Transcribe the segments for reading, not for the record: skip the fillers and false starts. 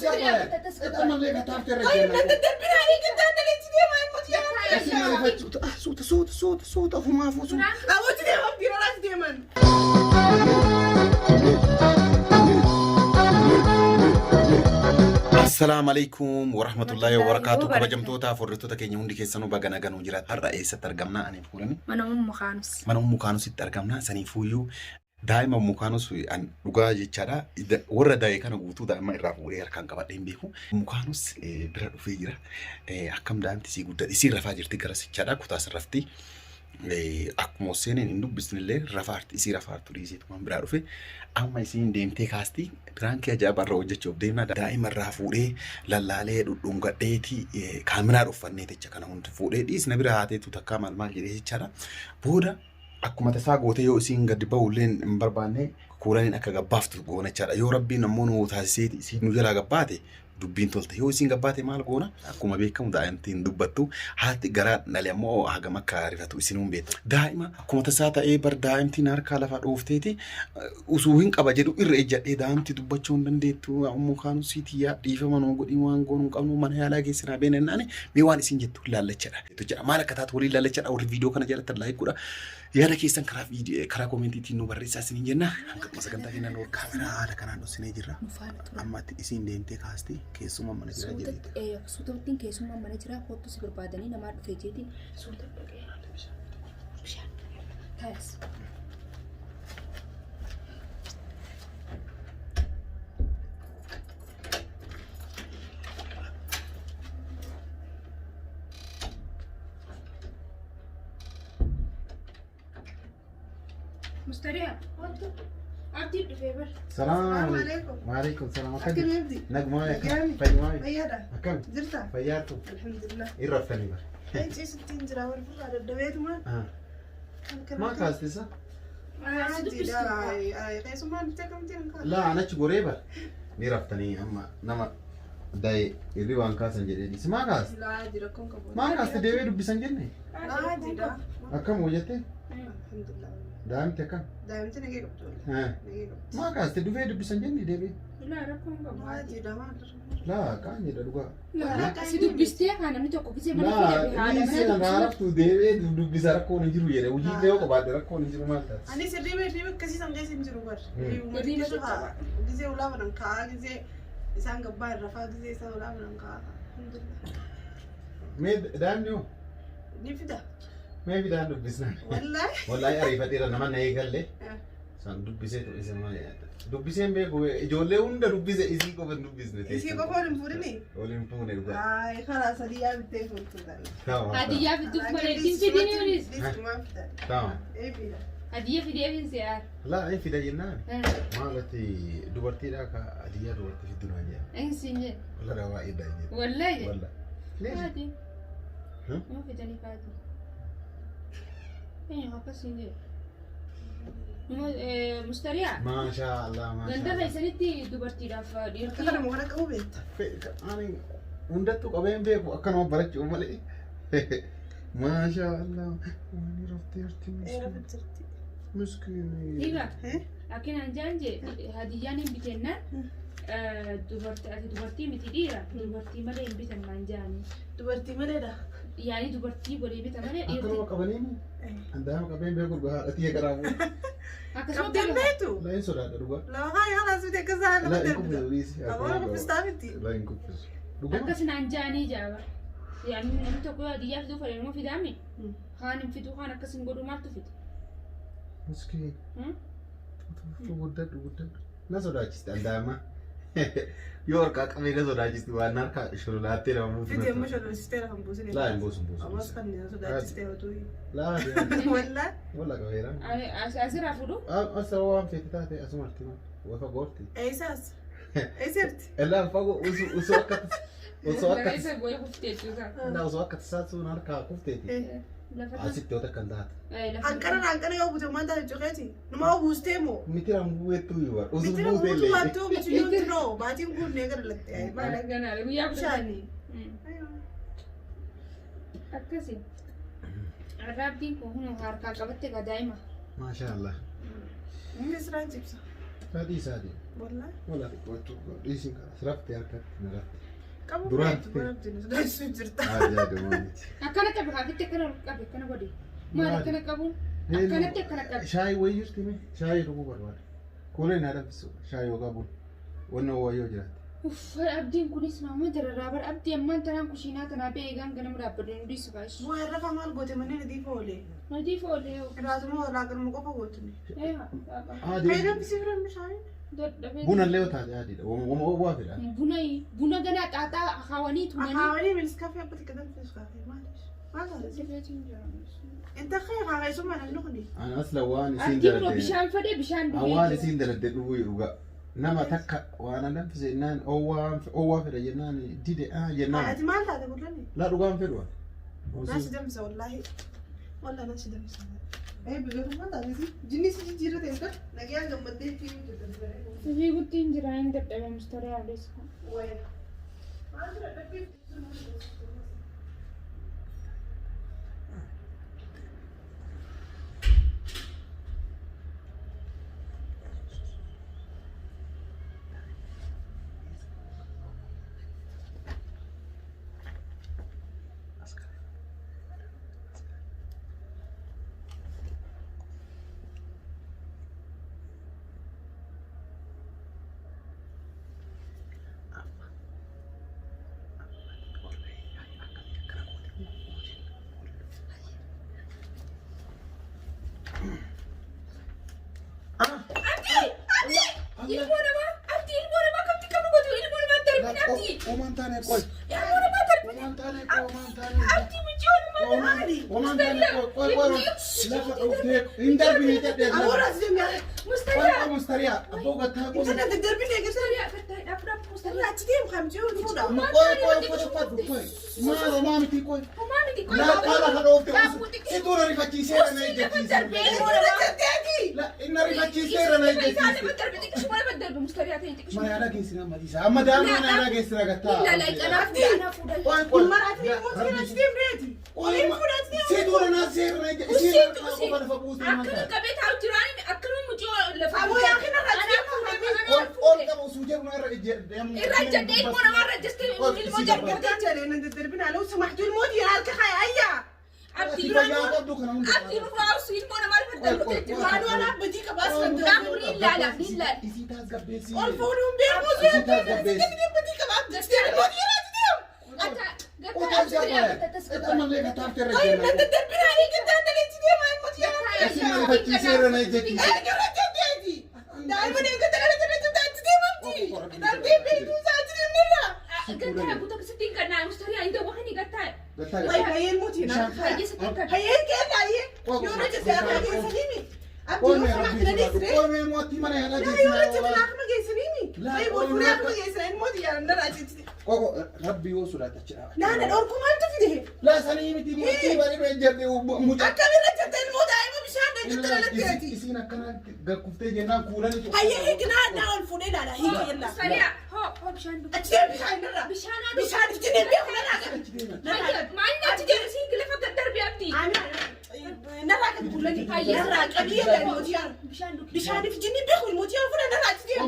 طيب لا تدربين عليك انت انا اللي تدير الموت يا Suuta suuta suuta suuta ofumaafuu suuta. اموت ديما بدير راس ديما. Assalaamu alaikum warahmatullahi wabarakaatu. Kabajamtoota hordoftoota keenya hundi keessanuu baga nagaan jiraatu. Har'a eessatti argamna ani fuulani? Mana Ummu Kaanus. Mana Ummu Kaanusitti argamna. Saniifuyyuu daa'ima Ummu Kaanus an dhugaa jechaadha. Warra daa'e kana guutuu daa'ima irraa fuudhee harkaan qabadhee hin beeku. Ummu Kaanus bira dhufee jira. Akkam daa'imti isii guddate isii rafaa jirti gara sichaadha kutaa sirrafti. Akkuma seeneen hin dubbisnillee rafaarti isii rafaartu dhiiseetu waan biraa dhufe. Amma isiin deemtee kaasti piraankii ajaa'ibaa irra hojjechuuf deemna. Daa'ima irraa fuudhee lallaalee dhudhungadheeti kaameraa dhuffannee jecha kana hundi fuudhee dhiisna bira haateetu takkaa maal maal jedhee jechaadha. Booda akkuma tasaa gootee yoo isiin gadi ba'ullee hin barbaanne kuulaniin akka gabbaaftu goona jechaadha. Yoo rabbiin ammoo nu taasisee isiin nu jalaa gabbaate dubbiin tolte. Yoo isiin gabbaate maal goona? Akkuma beekamu daa'imti hin dubbattu. Haati garaa dhale ammoo hagam akka rifatu isin hin beektu. Daa'ima akkuma tasaa ta'ee bar daa'imtiin harkaa lafa dhoofteeti usuu hin qaba jedhu irra ejjadhee daa'imti dubbachuu hin dandeettu. Ammoo kaanu siitii yaa dhiifama nuu godhii waan goonu hin qabnu mana yaalaa geessinaa beena jennaani mee waan isin jettu laallachadha. Jechuudha. Maal akka taatu waliin laallachadha. Warri viidiyoo kana jalatti like godha. Yaada keessan karaa viidiyoo karaa koomentiitiin nu barreessaa isiniin jenna. Hanga dhuma sagantaa keenyaa nu kaameraa haala kanaan dhossinee jirra. Nu faana tura. Amma isiin deemtee kaasti keessuma mana jira jedheeti. Suutatti keessummaan mana jira kottu si barbaadanii namaa dhufee jeetiin suuta dhaqee. Bishaan. Taayas. Mustariyaa kottu abdii dhufee bar. Salaam alaikum. Waalaikum salaam. Akkam abdi? Nagumaa Nagaami. fayyumaa Fayyaadha. akkam Jirta? fayyaattu الحمد لله. irra raftanii bara. Ay ciisittiin jira warra daddabeetuma. Maa kaastisa? Keessummaan bitee kamtiin kan. Laa anachi goree bara. Ni raftanii amma nama da'e irri waan kaasan jedhee dhiisi. Maa kaasti? Laa jira kun qabu. Maa kaasti deebee dubbisan jenne? Laa jira. Akkam hojjette? Alhamdulillah. Daa'imti akkam? Daa'imti nagee qabdu. Nagee qabdu. Maa kaasti dhufee dubbisan jenne deebee? Laa rakkoon qabu. Laa jira maal? Laa kaan jedha dhugaa. Laa si dubbistee haa namni tokko gisee mana Laa fidee haadha dhiisee mana na dubbisuu. raftu deebee dubbisa rakkoon hin jiru jedhe. Hojii illee yoo qabaadhe rakkoon hin jiru maal taate? Anis hirriba hirriba akkasii san keessa hin jiru bar. Hirriba caccaba. Gisee ulaa banan kaa'aa gisee isaan gabbaa irra faa gisee isaan ulaa banan kaa'aa. Alhamdulillah. Mee daa'imni hoo? Ni fida. Mee fidaan dubbisnaan? Wallaahi. Wallaahi ariifateera nama na eegalle. San dubbisee ture isa maal dubbiseen beeku ijoollee hunda dubbise isii qofa hin dubbisne. Isii qofa waliin fuudhini? Waliin fuune dhugaa. Ay, karaa sadii yaa bittee fuutu ta'a. Tamam. Hadiyyaa fiduuf malee ittiin fidini olis. Dhiisumaan fida. Tamam. Eebiidha. Hadiyya fidee fin si'aar. Laa hin fida jennaan. Maalati dubartiidhaa ka hadiyyaa dubartii fiddu naan jedhan. Insin jedhe. Walla dawaa iddaa jedhe. Wallahi. Walla. Leeshi. Faati. Hmm? Nama fidanii faati. Eenyu akkas hin jedhe. Mustariyaa. Maashaa Allah maashaa. Ganda keessanitti dubartiidhaaf Akka dhiirtii. kana kana qabu beekta. Ani hundattuu qabeen beeku akkanuma barachuu malee. Maashaa Allah. Waan raftee jirti. Eera jirti. Miskiinii. Dhiiga. Akkinaan jaan jee hadiyyaan hin bitennaan dubartii ati dubartii miti dhiira dubartii malee hin bitan naan jaanii. Dubartii maleedha. Yaani dubartii walii bita malee Akkanuma dhiirti. qabanii Andaama qabeen beeku dhugaa haadhatii garaa bu'u. Akkasuma Qabdeen beektu? Laa hin sodaadha dhugaa. Lafa kaa yaa laasuu akka isaa Laa lafa hin darbita. kuffisu dhiisi. Aboo kuffistaa miti. Laa hin kuffisu. Dhuguma. Akkas naan jaanii jaaba. Yaani namni tokko yoo hadiyyaa fiduu fedhe nama fidaami. Kaan hin fiduu kaan akkas hin godhu maaltu fide? Miskiin. Guddadhu guddadhu. Na sodaachiste andaama. Yoo harkaa qabee na sodaachisti waan harkaa shululaattee nama buufu. Fiti amma shololchistee lafa hin buusine. Laa hin buusu hin buusu. Ammas kan na sodaachistee otuu. Laa Wallaa. walla qabeera. Asirraa fudhu. Asa waan feete taate asuma arti wafa goorti. Eessaas? Eessatti? Ellaan fagoo usuu akka osoo akka Isa goya kuftee jechuudha. Laa osoo akka tasaa sun harkaa kufteeti. Lafa Asitti yoo takka hin taate. Hanqana hanqana yoo bute maal taate jechuudha. Numa oo buustee moo? Mitiraan bu'eettu yoo bara. Osoo Mitira buutee guutuu illee. baattuu michiyyootti noo baatiin guunnee gara latte. Guyyaa Bishaanii. Akkasi. Arraabdiin kun hunoo harkaa qabatte gaa daa'ima. Maashaa Allah. Inni siraan cibsa. Fadhii isaa deema. Wallahi. Wala xiqqootu dhiisin kana sirafte harkatti na rafte. Qabu Duraan feetu bara abdiin sodaachisuu jirta. Haadhi yaada miti. Akkana qabi kaafitti akkana ol qabi akkana godhi. Maal akkana qabu? Akkanatti akkana qabi. Shaayii wayii jirti mee? Shaayii dhuguu barbaada. Kuulee na danfisu shaayii yookaan buna. Wanni wayyoo jiraate. Uff abdiin kunis nama dararaa bara abdii ammaan tanaan kushiinaa tanaa ba'ee eegaan ganama dhaabbadhu nu dhiisu kaashi. Waa irra maal goote manneen adii oolee. Nadii foolee. Raasuma walaaqanuma qofa gootuni. Haadhi. Fayyadamsi firan bishaanii. Dadhabee. Buna illee yoo taate haadhiidha. Wama oowwaa fedha. Buna buna ganaa xaaxaa akaawanii tumanii. Akaawanii miskafee abbatti qadan fiskaafee maaliif? Maal taate? Inta kee akaakaisuma namni kuni. Ani asla waan isiin Abdiin kun daladde. bishaan fedhe bishaan Waan dhugee. isiin daladde dhuguu dhugaa. Nama takka waan an danfise jennaan oowwaa fedha jennaan dide jennaan. Ati maal taate kullani? Laa dhugaan fedhu ani. Nasi damsa wallahi. Wallahi nasi damsa. Eh bigaruu maal taate? Jinni si jijjiirra ta'e kan nagaan gammaddee ittiin hojjetan. Fiigutti hin jira hin dadhabe mustariyaa abdeessa. Waya. Maal jira dadhabbii? Ilmoo namaa abdii ilmoo namaa kamti qabnu gootu ilmoo namaa darbin abdii. Oomaan taane qoy. Ilmoo namaa darbin Oomaan taane qoy. Oomaan taane. abdii mucoo namaa darbin. Oomaan taane qoy qoy qoy. Lafa dhuftee hin darbine jedhee. Abuura si deemyaa. Qoy Mustariyaa. qoy mustariyaa. Abboo gattaa qoy. Inta daddarbin eegasaa. Mustariyaa gattaa dhaab dhaab mustariyaa. Achi deemu kamjii fuudha. Qoy qoy uffata uffadhu qoy. Maal homaa miti qoy. Homaa miti qoy. Lafa lafa dhoofte. Situu na rifachiiseera na ejjechiise. Inni rifachiiseera na ejjechiise. Mana yaala geessina madiisa. Amma daa'ima mana yaala geessina gattaa. Qoy qoy. Achi deemu reeti. Qoy situu na seera na ejjechiise. Qofa lafa buutee maal ta'a? Ol qaba osoo jedhu irra ejjeedhamu. Fayyaa qabdu kana hunda. Isii tasgabbeessi. Ol fuudhuun beeku Isii tasgabbeessi. Rabbi yoo sodaata achi dhaabata. Naana dhorkuu maaltu fide? Laa sanii miti mootii baay'ee ejjadhe mucaa. Akkamirra jirta ilmoo daa'ima bishaan deeggarta lalatti. Isiin akkana gakkuftee jennaan kuulanii. Hayyee hiiknaa naa ol fuudhee ilaala hiiki yellaa. Achi deem bishaan irra. Bishaan itti deem beeku narraa qabi. Narraa qabi kuulanii. Narraa qabi yellaa ilmootii yaara. Bishaan itti jinni beeku ilmootii yaara fuudha narraa achi deem.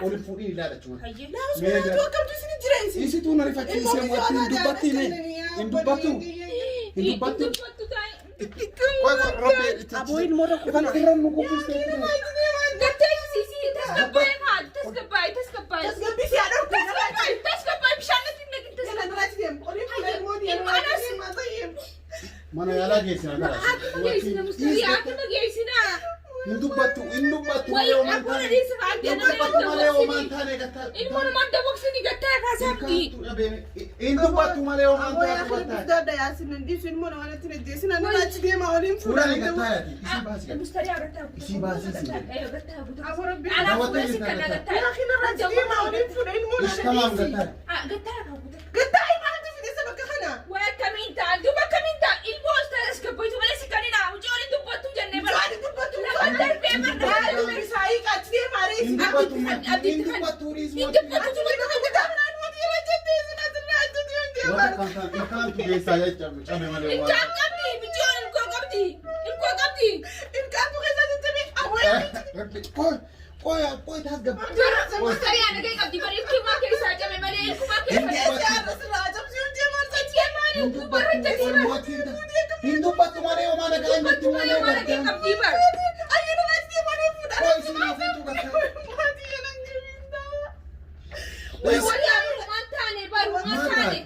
Ol fuudhii ilaala jechuudha. Naa usmaatu akkamtu isin jira isin. Isituu na rifachiisee mootii hin dubbattu hin dubbattu hin dubbattu. Qoy qoy rabbi itti. Aboo ilmoo rakkoo Kan irra nu kuffistee. Tasgabbii si haadha dhorkuu narraa achi deem. Narraa achi deem. Olii fuudha ilmootii yaara. Mana yaalaa geessina karaa. Hin dubbattu hin dubbattu malee homaan taane. Hin dubbattu malee homaan taane gattaa. Hin dubbattu malee homaan taane gattaa. Fuudhanii gattaa yaati. Isii baasi gattaa. Isii baasii si Ishkamaam gattaa. Hin dubbattu hin dubbattu dhiisuu. Warra ilkaantu keessaa jecha cabe malee waan. Qoy qoy qoy taas gab. Mustariyaa nagee qabdi bari ilkumaa keessaa cabe malee ilkumaa keessaa. Hin dubbattu hin dubbattu malee homaa nagaa hin jirtu malee Malee gartee. qabdi bar. Qoy isin hafuutu gartee. Waan taane bar waan taane.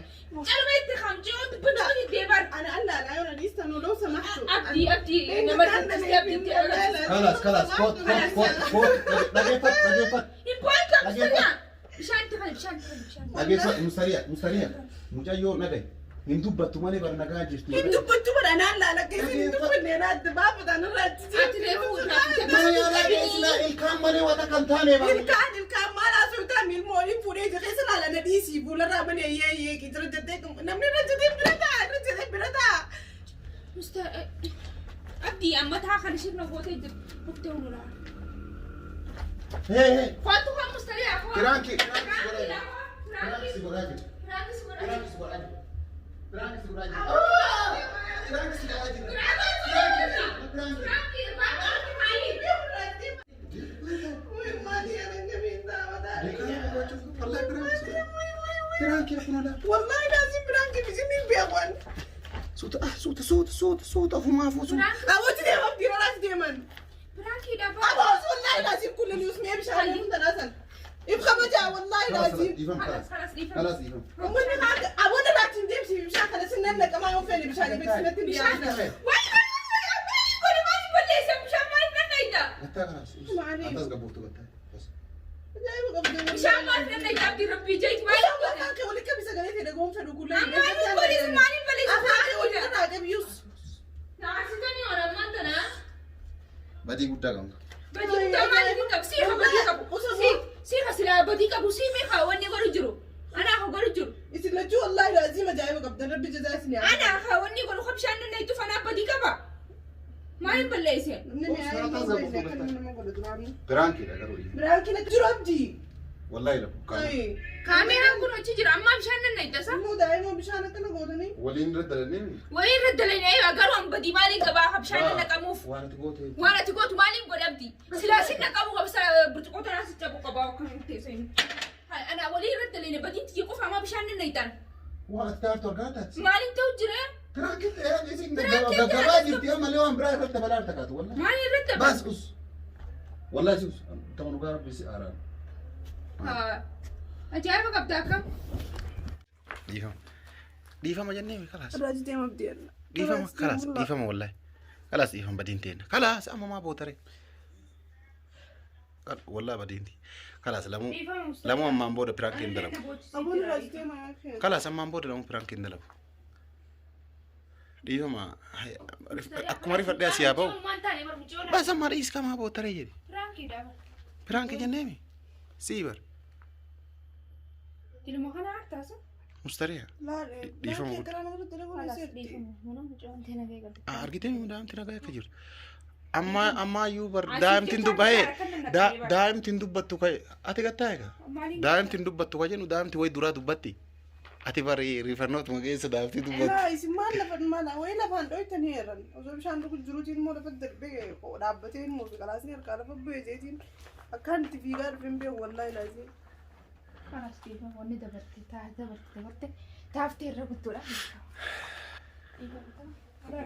Calma itti kamjoo dubbatu ni bar. أنا ألا لا يونا ليستنوا لو سمحتوا. Abdii abdii nama dubbiste abdiitti agarsiisa. خلاص خلاص كوت كوت كوت كوت dhageeffadhu dhageeffadhu. Hin boo'in kan mustariyaa. Bishaan itti kan bishaan itti kan bishaan. Dhageeffadhu mustariyaa mustariyaa mucayyoo nagaye hin dubbattu malee bar nagaa jirti. Hin dubbattu bara anaan laala keessa hin dubbanne anaa adda baafata anarraa Ati reefu Mana yaalaa geessinaa ilkaan malee wata kan taane bara. Ilkaan ilkaan maal haasoftaa ilmoo oliin fuudhee ija keessa laala na dhiisii fuularraa mana eeyyee eeyyee jira jettee namni irra jettee bira ta'a irra jettee bira ta'a. Abdii amma taa kana sirna gootee jirti. Kottee ululaa. Hee hee. Kottu kan mustariyaa koo. Prank prank si godhaa jira. Prank si godhaa jira. Prank si godhaa Prank si godhaa jira. Prank si godhaa jira. Prank si godhaa jira. Prank. Prank kun laa. Wallahi laazim prank bisinii beekan. Suuta ah suuta suuta suuta suuta ofumaafuu suuta. Abooti deeman dhiirolaas deeman. Aboos wallahi laazim kullani usmee bishaan hin tanaasan. Ibka majaa wallahi laazim. Dhiifama خلاص. خلاص dhiifama. Uummanni maa aboota laatiin deemsi bishaan kana sinnan naqamaa yoo fedhe bishaan beeksisnatti dhiyaatan. Gattaa خلاص. Antas gabbuuftu gattaa. Ajaa'iba qabda. Afaan kee walitti qabi sagalee ta'e dhagoon fedhu gullee. Afaan kee walitti irraa qabiyyus. Badii guddaa qabna. Isin lachuu wallahi laazim ajaa'iba qabdan rabbi jazaa isin yaa. Namni nama godhu duraanii. Prankiidha garuu. Prankiin achi jiru abdii. Wallahi lafu. Kaameeraan kun hojii jira ammaa bishaan nan naqxasa. Immoo daa'ima bishaan akkana gootanii. Waliin irra dalannee. Wayii irra dalanii garuu an badii maaliin qabaa bishaan nan naqamuuf. Waan ati goote. Waan ati gootu maaliin godhe abdii? Silaa sin naqamu qaba burcuqqoo tanaa si cabu qaba akka hin teessee. Ana walii irra dalanii badiin tiyya qofa ammaa bishaan nan naqxan. Waan ati taartu argaa taati. Maaliin ta'u jira? Prankiin isin gaggabaa jirti ammallee waan biraa irratti dabalaa takaatu wallahi. Maaliin irratti dabala? Bas us. Wallahi us. Tama dhugaa rabbi si aaraan. Ajaa'iba qabda akkam? Dhiifama. Dhiifama jennee خلاص. Irraa deema abdii. Dhiifama خلاص dhiifama wallahi. خلاص dhiifama badiin teenna. خلاص amma maa bootare. Wallahi badiinti. خلاص lamuu lamuu ammaan booda prank hin dalagu. Aboon irraa deema yaa خلاص ammaan booda lamuu prank hin dalagu. Dhiifama akkuma rifadhee asii haa ba'u. Bas amma dhiis kamaa bootare jedhe. Prank jenneemi. Sii bar. Ilma kana hartaasa? Mustariyaa. Dhiifama guddaa. Argitee daa'imti nagaa akka jirtu. Amma ammayyuu bar daa'imtiin dubba'ee daa'imtiin dubbattu ka'e ati gattaa egaa. Daa'imtiin dubbattu ka jennu daa'imti wayi duraa dubbatti. Ati bar rifannootuma keessa daa'imti dubbattu. Laa isin maal lafa maal wayii lafaan dhoytanii heeran osoo bishaan dhugu jiruutiin immoo lafa darbee dhaabbatee immoo qalaasni harkaa lafa bu'ee jeetiin akkaan itti fiigaa dhufe hin beeku wallaahi laazim. Kanas dhiifama wanni dabarte taa dabarte dabarte taaftee irra guttuudha.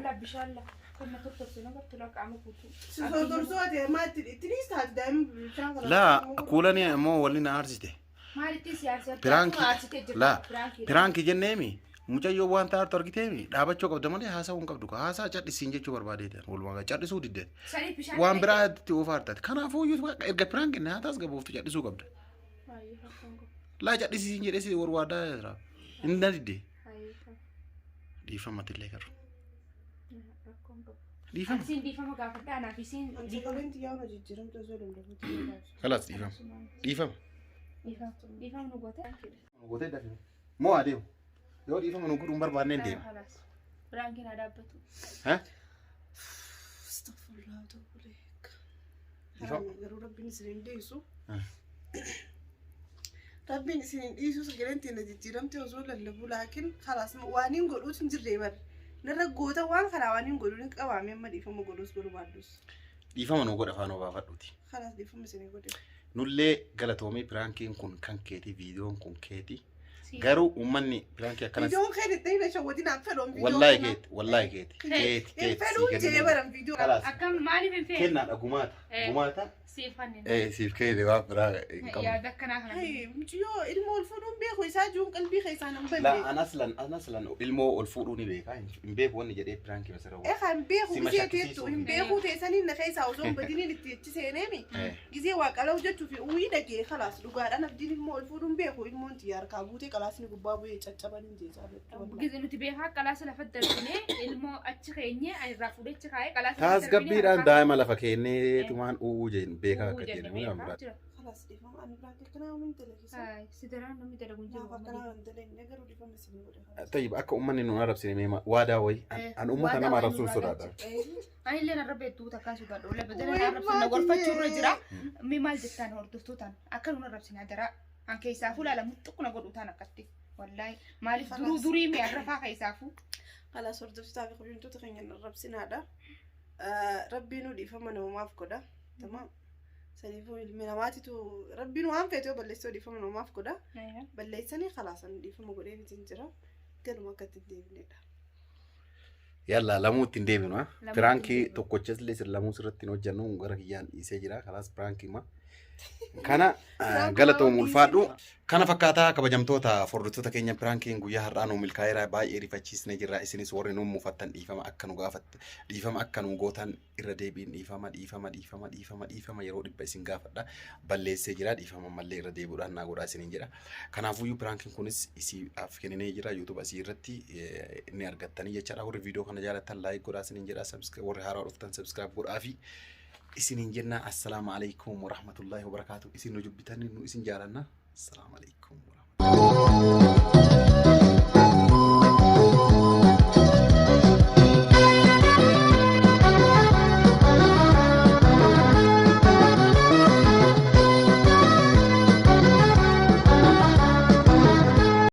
Laa bishaan laa kan na tortorse na gartuu qaama guutuu. Si tortorsoo ati maa itti dhiis taati daa'imni bishaan kana. Laa kuulanii ammoo walli na aarsite. Maalitti si aarsite? Prank laa prank jenneemi mucayyoo waan taartu argiteemi dhaabachuu qabda malee haasa'uu hin qabdu haasaa cadhisiin jechuu barbaadeetan walumaa gala cadhisuu diddeet. Waan biraa itti oofaa artaati kanaafuu iyyuu erga prank inni haataas gabuuftu cadhisuu qabda. Laa cadhisiin jedhee si warwaadaa jira. Inni na didde. Dhiifamatillee garuu. Dhiifama. Isiin dhiifama gaafadha anaaf isiin Sagaleen xiyyaa hojii jijjiiramtu osoo danda'u. خلاص dhiifama. Dhiifama. Dhiifama nu goote. Gootee dafee. Moo adeemu. Yoo dhiifama nu godhuun barbaanneen deema. Prankiin haa dhaabbatu. Ha? Astaghfirullah wa atubu ilaik. Dhiifama. Garuu rabbiin isin hin dhiisu. Rabbiin isin hin dhiisu sagaleen teenya jijjiiramte osoo lallabu laakiin خلاص waan hin godhuutu hin jirre bar. Narra goota waan kanaa waan hin godhuu hin qabaame amma dhiifama godhuus barbaadus. Dhiifama nuu godha afaan obaafadhuuti. Kalaas dhiifama isinii godhe. Nullee galatoomii piraankiin kun kan keeti viidiyoon kun keeti. Garuu uummanni piraankii akkanas Viidiyoon kee itti hin shawwatiin aan fedhuun viidiyoo. wallaahi keeti wallaahi keeti keeti Hin keeti fedhuun sii jee kennina. baran viidiyoo. Kalaas Akkam maaliif hin feene? kennaadha gumaata gumaata. Siif kanneen. Siif kenne waan biraa hin qabnu. Yaada akkanaa kana. Hey, mucayyoo ilmoo ol fuudhuun beeku isaa jiruun qalbii keessaa nan La banne. an aslan ilmoo ol fuudhuu ni beeka hin beeku wanni jedhee piraankii masirra Ee kan beeku Sima gisee shakkisiisuu teettu hin hin beeku teessaniin na keessaa osoo hin badiniin itti achi seeneemi. Gisee waa qala'u jechuu fi uwwii dhagee kalaas dhugaadhaan abdiin ilmoo ol fuudhuun beeku ilmoon tiyya harkaa buutee qalaasni gubbaa bu'ee caccabaniin jeechaa beektu. Gize nuti beekaa qalaasa lafa darbinee ilmoo achi keenyee ani irraa fuudhee achi kaa'ee qalaasa lafa darbinee Tasgabbiidhaan harkaa daa'ima lafa kennee tumaan u'uu jeen beekaa uwwuu akka jenne jenne waan beekaa biraa. jira. Kalaas dhiifama ani biraan akkanaa waan dalagisa. Si daraan namni dalagu hin jiru. Naaf akkanaa waan dalagne garuu dhiifama isinii godhe kalaas. Tayyib akka uummanni nuun arrabsine meema waadaa wayi an uummata nama arrabsuun sodaadha. Ani illee narra beektuu takkaan sodaadha. Ola badala Wayii na arrabsan na gorfachuu irra jira. Mm. Mee maal jettaan hordoftootaan akka nuun arrabsine adaraa. An keessaafuu laala muxuqna godhu taan akkatti. Wallaahi maaliif duruu durii mee arrafaa keessaafuu. Kalaas hordoftootaa fi kabajamtoota keenya hin arrabsinaadha. Rabbiin nu dhiifama namaaf godha. Tamaam. Saniifuu ilmi namaatitu rabbiin waan feete yoo balleessee dhiifama namaaf godha. Balleessanii kalaasan dhiifama godhee mitiin jira. Ganuma akka ittiin deebinedha. Yalla lamuu ittiin deebinu ha. Lamuu Piraankii ittiin deebinu. tokkochas illee sir lamuu sirratti hin hojjennu gara kiyyaan dhiisee jira. Kalaas piraankii ma. Kana Piraankii galatoom waan ulfaadhu. Kana fakkaataa kabajamtoota hordoftoota keenya piraankiin guyyaa har'aa nu milkaa'eera baay'ee rifachiisnee jirra. Isinis warri nu mufattan dhiifama akka nu gaafatte dhiifama akka nu gootan irra deebiin dhiifama dhiifama dhiifama dhiifama dhiifama yeroo dhibba isin gaafadha. Balleessee jira dhiifama mallee irra deebi'uudhaan naa godhaa isiniin jedha. Kanaafuyyuu piraankiin kunis isiidhaaf kenninee jira YouTube asii irratti ni argattanii jechaadha. Warri viidiyoo kana jaalattan like godhaa isiniin jedha. Warri haaraa dhuftan subscribe godhaafi isiniin jenna. Assalaamu alaikum warahmatullahi wabarakaatu. Isin nu jubbitanii nu isin jaalanna. Assalaamu alaikum warahmatullahi.